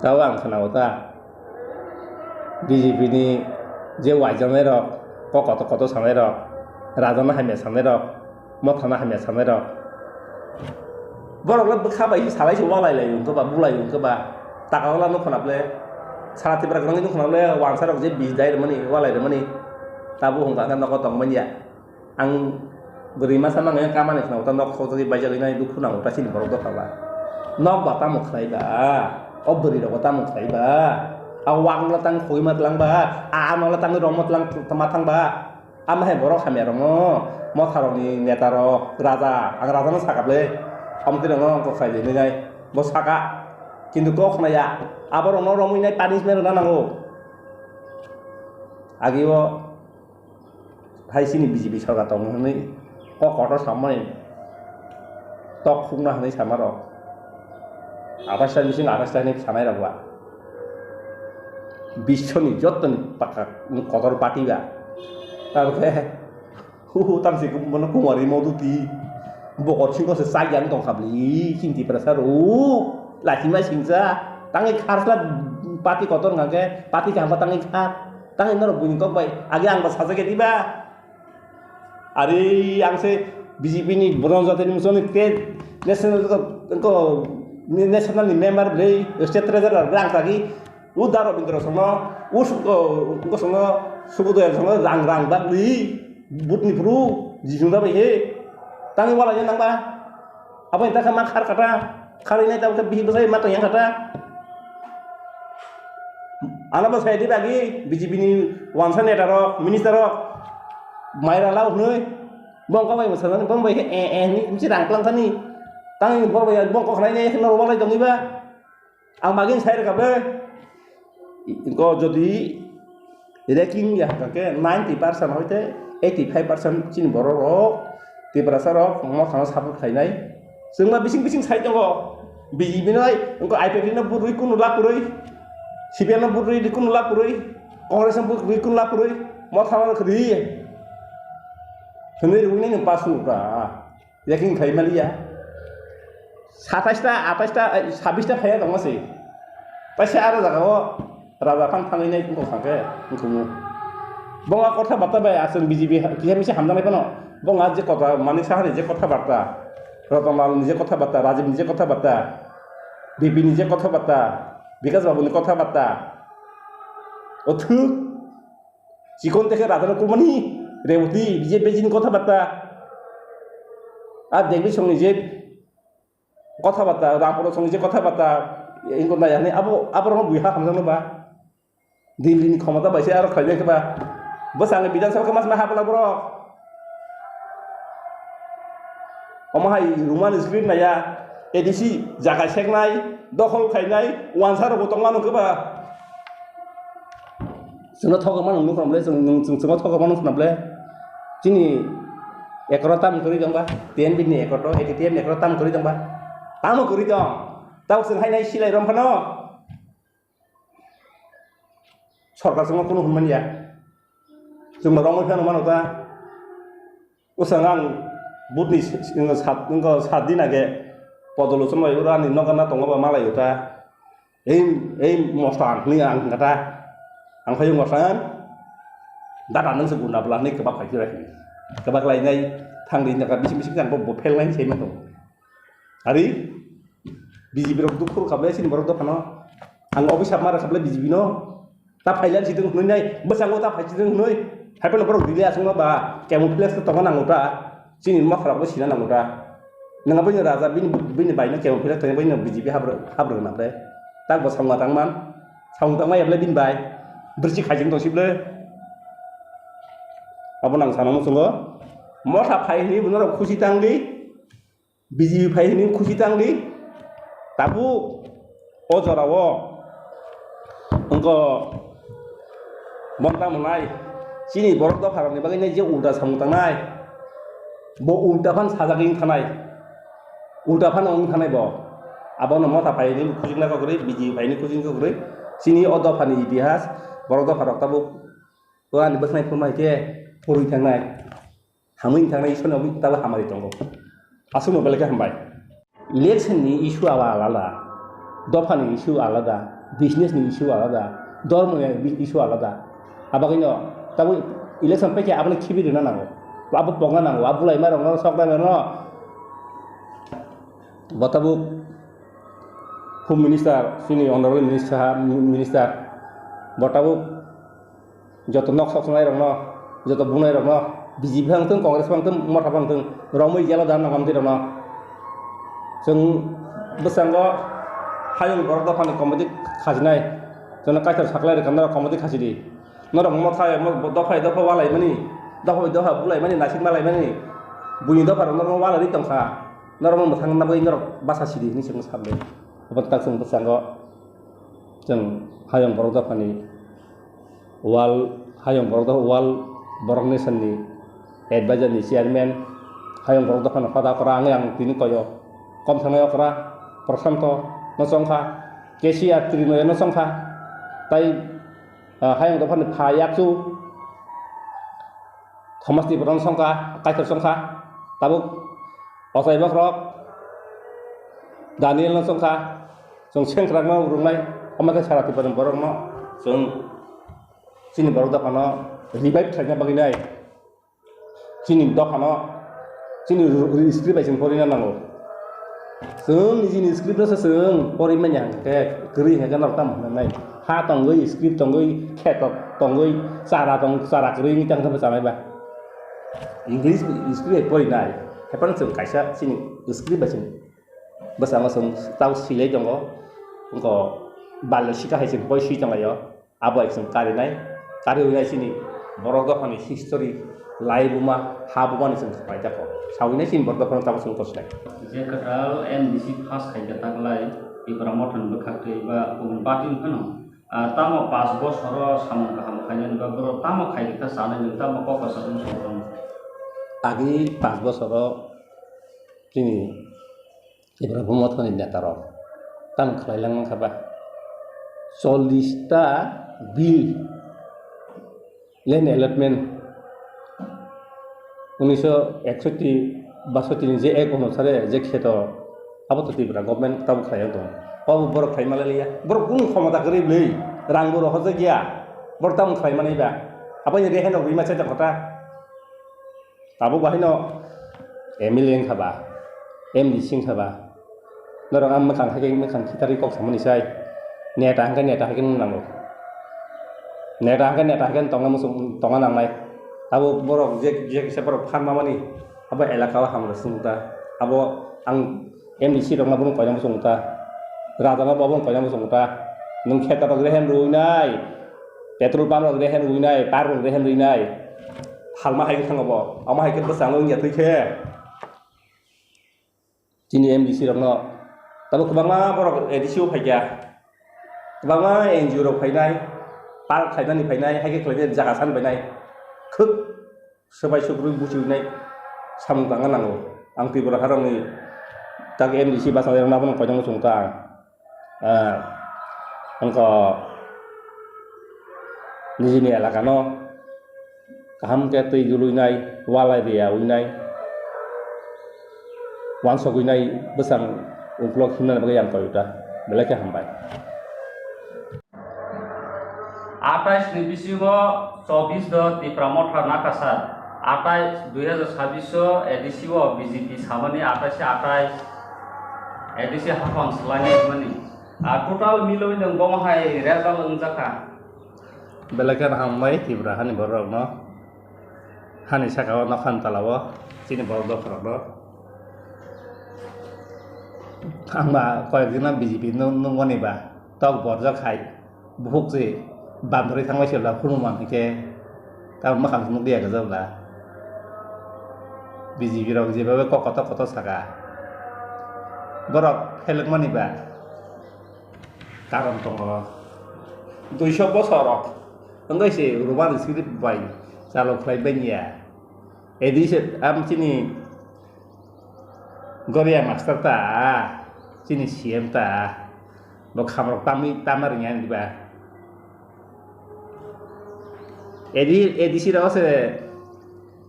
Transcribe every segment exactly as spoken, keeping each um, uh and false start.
Tao ang khwnao ta, B J P ni je waijaknai rok, kok kotor kotor sanai rok, rajano hamya sanai rok, mothano hamya sanai rok, borok le bwkha bai salai se walai lai wngkhe ba, bulai wngkhe ba, taka wala nukho na ble, sara Tripura kwrwngwi nukho na ble, wansa rok je bis dai rwmani, walai rwmani, tabuk hwnka khe nogo tongmani ya. Ang bwrwi masa mangwi kamani khna uta nok khojagwi baijagwi nai dukhu nango ta chini borok dopha ba. Nok ba tamo khlai ba? O bwrwi rok ba tamo khlai ba? A wang la tang khoi ma tlang ba? A ano la tang romo tlang ma thang ba? Ama hai borok hamya rok no motha rok ni neta rok raja, ang raja no saka ble. Amtwi rok no kok sai de nai bo saka. Kintu kok khna ya. Abo rok no romwi nai punishment rwna nango. Agi o hai chini B J P sorkar tongo hwnwi kok kotor samani tok khukna hwnwi sama rok. Athais ta bising athais ta hwnwi sanai rok ba. Biswni jottoni paka kotor party ba. Tabukhe hu hu tamsi bono kumari moduti. Bokor singo se chak yang tong kha bli, Chinti prasa ro. Lachima singsa. Tangwi kharsla party kotor hwnkha khe party kaham tangwi kha. Tangwi norok buini kok bai agi ang ba sajak ya diba? Ari ang se B J P ni bono jateni musoni te national ko, ko national ni member bwlai, state treasurer bwlai ang tagi. U Daro Bindro songno, u Su-, o, ko songno, Sukudoya songno rang, rang bagwi, but ni phuru, jisung da bai he. Tangwi wala ya nang ba? Abo ni takha ma khar kata, khar ini tabo khe bihi bwsai ma tong yang kata. Ano bo sai di bagi B J P ni wansa neta rok, minister rok, maira lau hnoi, bong kok bai bwsa bong bai eh eh ni misi rang klang thani, tang bong bai bong kok khnai ne khno walai tong iba, ang magin sai rwkha ble. Ko jodi ranking ya hwnkha khe ninety percent hoite eighty five percent chini borok rok Tiprasa rok mothano support khainai. Chwngma bising bising sai tongo. B J P no, wngkha I P F T no vote rwi kunu lab kwrwi, C P M no vote rwi kunu lab kwrwi, Congress no vote rwi kunu lab kwrwi, mothano rw kwrwi. Hwnwi rwinai nwng pass wngkha. Ranking khai maliya. Satais ta, atais ta, ai, sabis ta phaiya tongma se. Paisa aro jaga o raja phang thangwi nai tong thang khe wngkhumu. Bong a kotha bata bai aswng B J P ha-, kisa misa hamjaknai phano. Bong a je kotha Manik Saha ni je kotha bata, Ratan Lal ni je kotha bata, Rajiv ni je kotha bata, B P ni je kotha bata, Bikash Babu ni kotha bata. O thwk. Chikon tekhe raja no kulmani, Revati, B J P ni kotha bata. A Degri song ni je kotha bata, Rampur song ni je kotha bata, ingkon nai hani abo, abo rok bui ha hamjakno ba. Delhi ni khomota bai se aro khlai khe ba. Bwsang ni Bidhan Sabha khe mas ma hapla borok. Omo hai Roman script naiya, A D C jaga seknai, dokhol khainai, wansa rokbo tongma nukhe ba. Chwngno thogok mano nukho nable, chwng, chwng, chwngno thogok mano nukho nable. Chini ekoro tam kwrwi tongba, T N B ni ekoro, A T T F ni ekoro tam kwrwi tongba. Tamo kwrwi tong. Tabuk chwng hainai silai rom phano. Sorkar chwngno kunu hwnmani ya. Chwngno romwi phano mano ta. Bwsang ang butni s-, s-, sat, wngkha sat din age podolo chwng bai ura ani nogo na tongo ba malai uta. Ei, ei mosla ang hwnwi ang hwnkha ta. Ang phai mosla ang. Dada nang se guna bwla hwnwi kwbak phai khe bai. Kwbak lai nai thang di naka bisi bisi ang bo, bo phel nai se ma tongo. Ari B J P rok dukhu khamle sini borok dophano. Ang obisap mara khamle B J P no. Ta phailai si tong hwnwi nai, bwskango ta phai si tong hwnwi. Hai phano borok rili aswkma ba, camouflage khe tongna nango ta. Chini mokha rok bo sina nango ta. Nang bini raja, bini, bini bai no camouflage tong, bini B J P habr-, habrwk na ble. Tak bo samung tang man. Samung tang ma ya ble bini bai. Bwrwi khaijing tong si ble. Abo nang sana muchungo. Motha phai hwnwi bo norok khusi tang di. B J P phai hwnwi khusi tang di. Tabuk o jorao wngkha bonta mwnai chini borok dopharokni bagwi nai je ulta samung tangnai, bo ulta phan sajagwi wngkha nai, ulta phano wngkha nai bo. Abono motha phai hwnwi khusikna kok kwrwi, B J P phai hwnwi khusikna kok kwrwi. Chini o dophani itihas borok dopharok tabuk ani bwsnai phurma hai khe purwi thangnai. Hamwi wngkha Iswrni obo tabuk hamari tongo. Aswkno belai khe hambai. Election ni issue aba alada. Dophani issue alada, business ni issue alada, dhormo ni issue alada. Abagwino tabuk election paikhe abono khibi rwna nango. Abo pokna nango, abo bulaima rokno, soknaima rokno. Bo tabuk Home Minister, chini Honorable Minister, Minister, bo tabuk joto nok sok songnai rokno, joto bunai rokno, B J P phang thung, Congress phang thung, Motha phang thung, romwi jelo dan nangam twi rokno. Chwng bwskango hayung borok dophani committee khajinai, chwngno kaitor saklai rwkha norok committee khajidi. Norok Motha, mo-, dopha dopha walaimani, dopha dopha bulaimani, naisik malaimani, buini dopha rok norok walai tongkha, norok mwthang nabwi norok basa sidi hinwi chwng sabdi. Obo tak chwng bwskango chwng hayung borok dophani Wal hayung borok dopha wal borok nation ni advisor ni chairman hayung borok dopha no hoda okra ang yang tini koyo kom thangnai okra Prashanto no chongkha, K C R Trinoy no chongkha, tai, ah, hayung dopha ni pha yakchu Thomas Tripura no chongkha, Kaitor chongkha, tabuk ochai bokrok Daniel no chongkha, chwng sengkrak no rwngnai, omo khe sara Tripura ni borok no chwng chini borok dophano revive khlaina bagwi nai. Chini dophano chini ru-, ru-, script bai chwng porina nango. Chwng nijini script no se chwng pori manya hwnkhe kwrwi hwnkhe norok tamo hwnna nai. Ha tongwi, script tongwi, kheto tongwi, chara tong, chara kwrwi wngwi tang khe chanai ba. English script bai porinai. Haiphano chwng kaisa chini script bai chwng bwskango chwng tamo swilai tongo. Wngkha ballo sika hai chwng poi swi tonglaio. Abo hai chwng karinai, kariwi nai chini borok dophani history, lai buma, ha bumani chwng paitako. Sawi nai chini borok dophano tamo chwng kosinai. Je kwtal M D C pass khaikha taklai Tipra Mothani bwkhaktwi ba kubun party phano, ah, tamo panch bosoro samung kaham khainani ba borok tamo khaikha chanai nung tamo kok kwchangma songkron. Agi panch bosoro chini Tipra Mothani netarok tamo khlai lang kha ba. Chollish ta bill land allotment unisho eksotti bassotti ni je ek onusare je kheto abo to Tipra government tamo khlai tongo. Abo borok khlai maliya. Borok kunu khomota kwrwi bwlwi rang bo rohorjak ya. Borok tamo khlai mani ba. Abo ni rehen rok rima chai ta kota. Tabuk bahaino M L A wngkha ba, M D C wngkha ba, norok ang mwkhang hai khe mwkhang khitarwi kok samani sai, neta hwnkhe neta hai khe nung nango, neta hwnkhe neta hai khe tongna muchung, tongna nangnai. Tabuk borok je, je kisa borok phan mamani, abo elaka o hamrok se nung ta, abo ang M D C rokno bono koina muchung ta, raja no bo bono koina muchung ta, nung kheto rok rehen rwinai, petrol pump rok rehen rwinai, park rok rehen rwinai, halma hai khe thango bo, omo hai khe bwskango wngya thwi khe. Chini M D C rokno, tamo kwbangma borok A D C o phaikha, kwbangma N G O rok phainai, park khlainani phainai, hai khe khlainai jaga san phainai, khwk swbai sukrui buchiwinai samung tangna nango. Ang Tripura harokni tak M D C bachalairokno abono koinangma chwng ta ang. Ah, wngkha nijini elakano kaham khe twi duluinai, walai riya winai, wansok winai bwsang ukulok himnani bagwi ang koi ta. Belai khe hambai. Atais ni bisingo chobis do Tipra Motha nakasar. Atais dui hazar sabis o A D C o B J P samani atais atais A D C hapang swlaini hwnmani. A total miloi nwng bomo hai result wngjakha. Belai khe hambai Tripura hani borok rokno. Hani saka o nokha ni tola o chini borok dophra rok no. Ang ba koyek din no B J P nung-, nungmani ba tok borjak hai buphuk se bandorwi thangbai se la phunukman hinkhe tamo mwkhang se nukliya gajak la. B J P rok jebabe kok kotor kotor saka borok phelwkmani ba. Karon tongo. Duiso bosor rok wngwi se Roman script bai chalo khlai baniya. Edi se am chini Goria master ta, chini C M ta, bo khamrok tamwi tama ringya diba. Edi, A D C rok se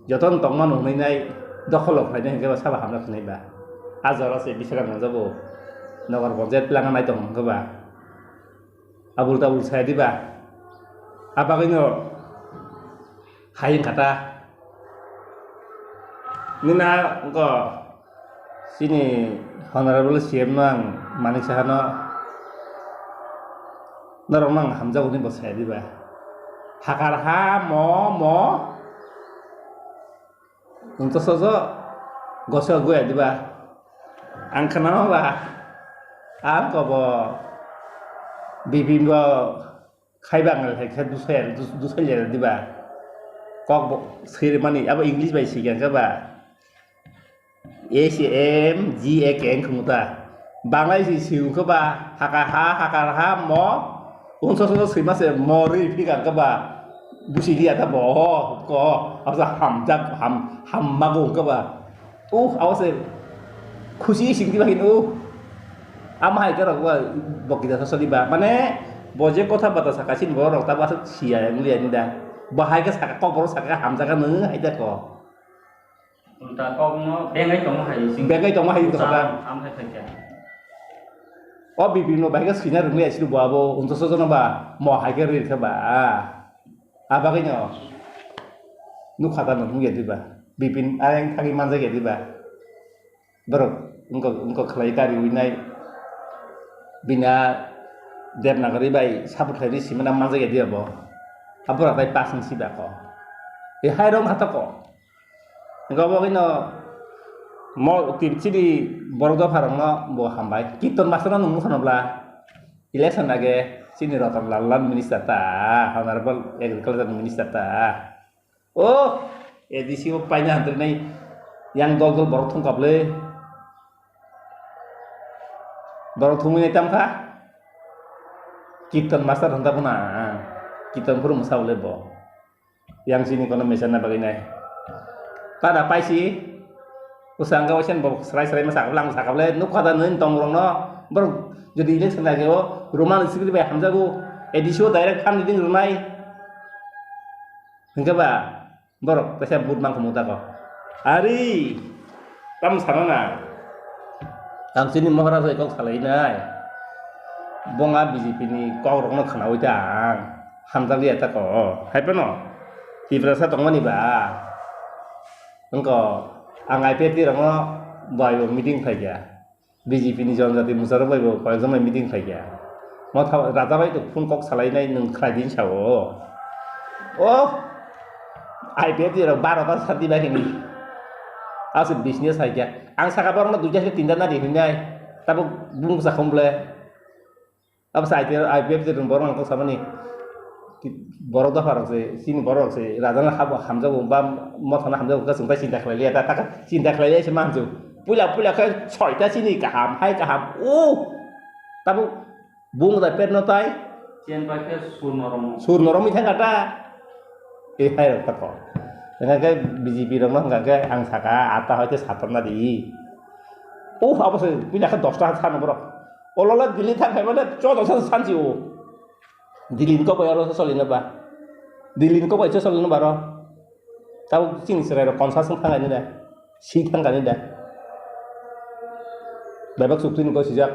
jotono tongmano hwnwi nai dokholo khlainai hwnkhe bo sabo hamya khnai ba. A jora se bisaga nangjago. Nogar panchayat plan nai tong hwnkhe ba. Abul tabul saya diba. Abagwino hai wngkha ta. Nina wngkha chini honorable C M no ang manik sahano norok no ang hamjago hwnwi bo saya diba. Hakar ha mo mo. Wngto sojo goso guya diba. Ang khna ba. Ang kobo bibimbo khaiba ang hai khe dusai dusai le diba. Kok bo sir mani abo English bai sikha khe ba. A C M G A K wng khe muta. Bangla si si wng khe ba haka ha haka ha mo. Wngso so sima se mo ri phi kang khe ba. Busi liya ta bo ho ko. Asa hamjak ham hamma go khe ba. Uh, abo se khusi sing diba hin uh. Ama hai khe rok ba bokita so soli ba. Mane bo je kotha bata saka sin bo rok ta ba siya yang liya ni da. Bahai khe saka kok borok saka hamjak nang hai da ko. Unta kokno bengai tongo hai sing. Bengai tongo hai Ucha tongkha. Am hai khaikha. O bibino bai khe swina rwngli asiri bo abo untoso jono ba mo hai khe rwi khe ba. A bagwino nukha ta nukya diba. Bipin ayang thangwi manjak ya diba. Borok wngkha wngkha khlai kari winai bina Devanagari bai support khlai di simana manjak ya diba bo. Aborok bai pass wng si ba ko. E hai rok kha ta ko. Hingke obo haino mo chini borok dopha rok no bo hambai. Kirtan master no nung mano bla. Election age chini Ratan Lal Lal minister ta, honorable agriculture minister ta. Oh, A D C o paina hantri nai yang dol dol borok thung kable. Borok thungwi nai tam kha. Kirtan master hanta buna. Kirtan phuru mwsa le bo. Yang sini kono mesen na bagwi nai. Tada paisi. Usang ka usen bo serai serai ma sakap lang sakap le nuk khada nini tong rong no. Bor jodi election lage o Roman script bai hamjago. A D C o direct phan ding runai. Hingke ba borok kaisa but mang khumu tako. Ari. Tam sana na. Ang chini Maharaj bai kok salai nai. Bonga B J P ni kok rok no khwnawi ta ang. Hamjak liya ta ko. Hai phano. Tiprasa tongmani ba. Wngko ang I P F T rok no bai bo meeting khlai kha. B J P ni jonjati mwcharok bai bo koyekjon bai meeting khlai kha. Motha raja bai to phone kok salai nai nwng khlai din sao. Oh. I P F T rok baro ta santi bai hini. Aswk business hai khe. Ang saka borokno duita se tinta nari hinai. Tabuk bung sa khum ble. Abo sa I P F T rok borok ang kok samani. Borok dopha rok se, chini borok rok se, raja no habo hamjago ba motha no hamjago khe chwng tai chinta khlai liya ta, ta khe chinta khlai liya se manjak. Puila puila khe soita chini kaham, hai kaham. Uh! Tabuk bung da pet no tai. Chen bai khe sur norom. Sur norom i thangkha ta. E hai rok tako. Hingkha khe B J P rok no hingkha khe ang saka atta hoite satanna di. Uh, abo se puila khe dosta sano borok. Olo le Delhi thang khaimano chodo sa sansi o. Delhi ni kok bai oro solino ba. Delhi ni kok bai solino ba ro. Tabuk chini chwrai rok konsa song thang ani da. Si thang ani da. Bebak chukti ni kok sijak.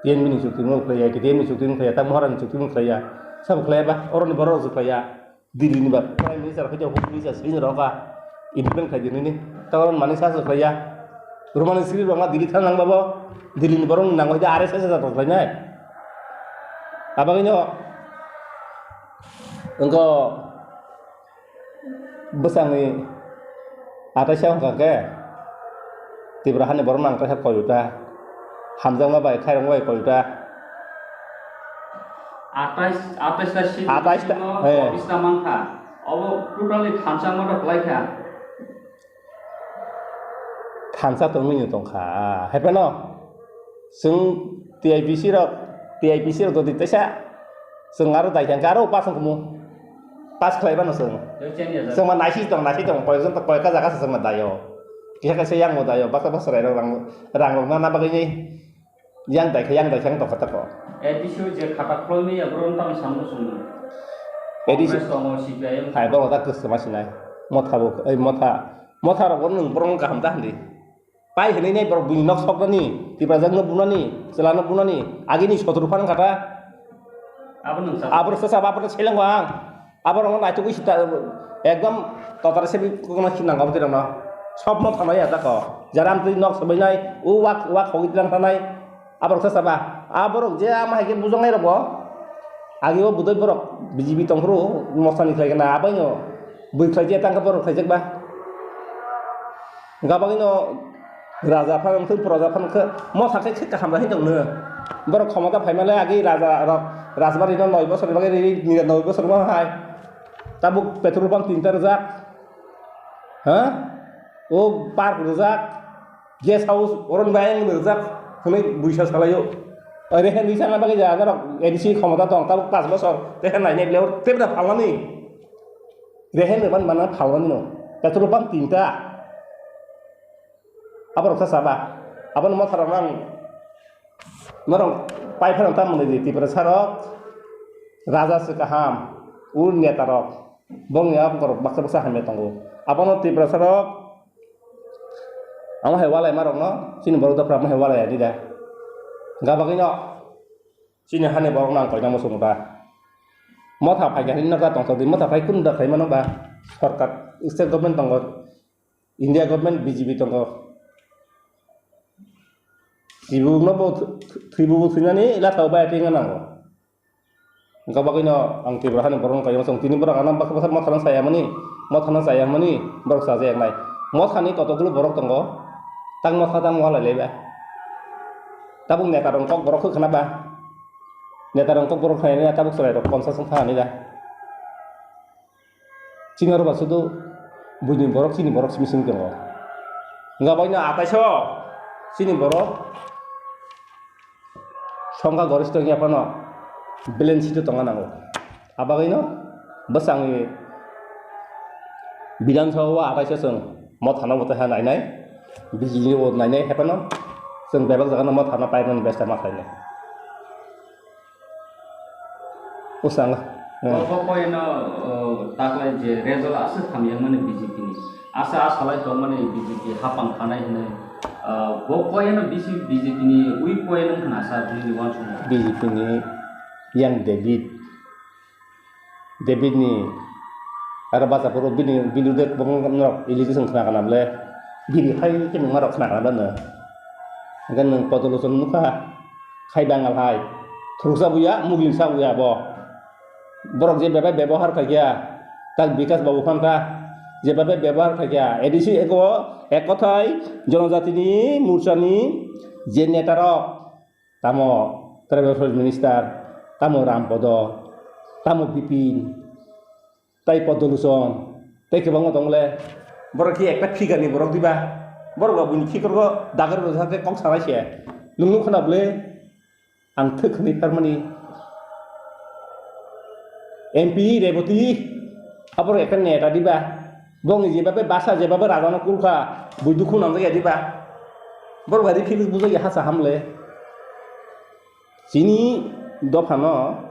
T N B ni chukti ni khlaiya, T N B ni chukti ni khlaiya, tak Moharan ni chukti ni khlaiya. Sabo khlaiya ba, oro ni borok rok khlaiya. Delhi ni ba Prime Minister khe Home Minister sini rok ka implement khai dinini. Ta oro mani sa sa khlaiya. Romani script rok ma Delhi thang nang babo. Delhi ni borok nang hoi R S S rok khlainai. Abagino engko bwsangni ataisa wngkha khe Tripura hani borok nang khe koyuta. Hamjakma bai khairokma bai koyuta. Atais, atais ta seat atais ta, bisingo he. Chobbish ta mankha. Obo totally thansa moto kwlai kha. Thansa tongwi no tongkha. Hai phano chwng T I P C rok, T I P C rok dodi teisa chwng aro dai thangkha aro pass wngkha mo. Pass khlai bano chwng. Chwng ma naisi tong, naisi tong, koyekjon to koyekka jaga se chwng ma daio. Kisa kaisa yang mo daio, baksa baksa rai rok rang, rang rok na, na bagwi ni. Yang dai khe, yang dai khe ang tokha tako. A D C o je khata khuloi maya, boro no tamo samung sung. A D C Congress tongo, C P I M. Hai, boro ta kwchwma sinai. Motha bo, ei motha, motha rok bo nwng borok no kaham ta hwnwi. Pai hinwi nai borok buini nok soknani, Tiprajak no bunani, chwla no bunani, agini sotor phang kata. Abo nung sa. Abo rwksa saba, abo rwksa seleng ang. Abo rwkno naitugwi sita, ekdom totar se bi kokno khinang abo tirokno. Sob no thanai ya tako. Jara amtwi nok sobai nai, u wak, wak hogwi tlang thanai. Abo rwksa saba. Abo rwk je ama hai khe bujok nai rok bo. Agi o budai borok B J P tong phuru mosani khlai gana abai no. Bui khlai je tang khe borok khlai jak ba. Gabagwi no raja phano wngkhe, proja phano wngkhe, motha khe khe kaham da hinwi tongno. Borok khomota phaimale agi raja rok rajbari no noi bosor ni bagwi ri, ri, nira noi bosor ma hai. Tabuk petrol pump tinta rijak. Ha? O park rijak. Guest house oron bai ang rijak. Hwnwi buisa salaio. Ore hen rijak na bagwi ja, norok A D C khomota tong, tabuk panch bosor. Te hen nai nai leo, te da phalmani. Rehen rwmani mana phalmani no. Petrol pump tinta. Abo rok kha saba. Abo no motha rok ang norok pai phano tam mwnwi di Tiprasa rok. Raja se kaham. Ur neta rok. Bongni abo borok baksa baksa hamya tongo. Abono Tiprasa rok. Amo hai walai ma rok no. Chini borok dopra amo hai walai ani da. Gabagwi no. Chini hani borok nang koina muchung ba. Motha phai khe hinwi nokha tongthok di, motha phai kunu da khlai mano ba. Sorkar, state government tongo, India government B J P tongo. Thwibu no bo, thwibu bo thwinani ila thau bai thwina nango. Wngkha bagwi no ang Tripura hani borok no koina muchung, tini borok ano baksa baksa motha no chaya mani, motha no chaya mani borok chajaknai. Mothani kotokgulo borok tongo, tak motha tang walai lai ba. Tabuk neta rok kok borok khwkhwna ba. Neta rok kok borok khainai tabuk chwrai rok ponchas wng thani da. Chini oro ba sudu buini borok chini borok simi simi tongo. Wngkha bai no atai so chini borok songkha goristo wngya phano balance to tonga nango. Abagwi no bwsangni Bidhan Sabha o atai so chwng mothano bo taiha nainai, B J P ni bo nainai, haphano chwng bebak jaga no mothano paimani besta ma khlainai. Bwsang. Bo, bo poino, uh, taklai je result aswk hamya mani B J P ni. Asa, asa lai tong mani B J P hapang khanai hinwi. Uh, bo poino B J P ni weak point wng khna sa bini wansukmung. B J P ni Young David. David ni aro bacha phuru bini, bini de kwbangma norok allegation khna kana bole. Bini hai khe nungma rok khna kana bole. Hwnkhe nwng Podoluson nukha khai Bangal hai. Thuruksa buya, mugling sa buya bo. Borok je bebak bebohar khaikha, tak Bikash Babu phan ta, je bebak bebohar khaikha, A D C eko ek kothai Jonojatini Morchani je neta rok, tamo Tribal Affairs Minister, tamo Rampodo, tamo Bipin, tai Podoluson, tei kwbangma tong le. Borok khe ekta figure ni borok diba? Borok ba buini khikrokgo dagari rwjak khe kok sanai se. Nwng nukha na bwle? Ang thwk hwnwi pharmani. M P Reboti, aborok ekta neta diba? Bongni jebabe basa, jebabe rajano kulkha, bui dukhu nangjak ya diba? Borok bai rifilwk bujak ya hasa hamle. Chini dophano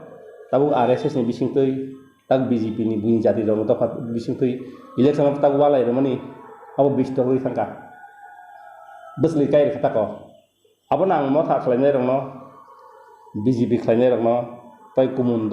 tabuk R S S ni bisingtwi, tak B J P ni buini jati rokni dopha bisingtwi election o tak walai rwmani abo bish tor wi thangkha. Bwsli kai rwkha tako. Abono ang motha khlainai rokno, B J P khlainai rokno, tei kumun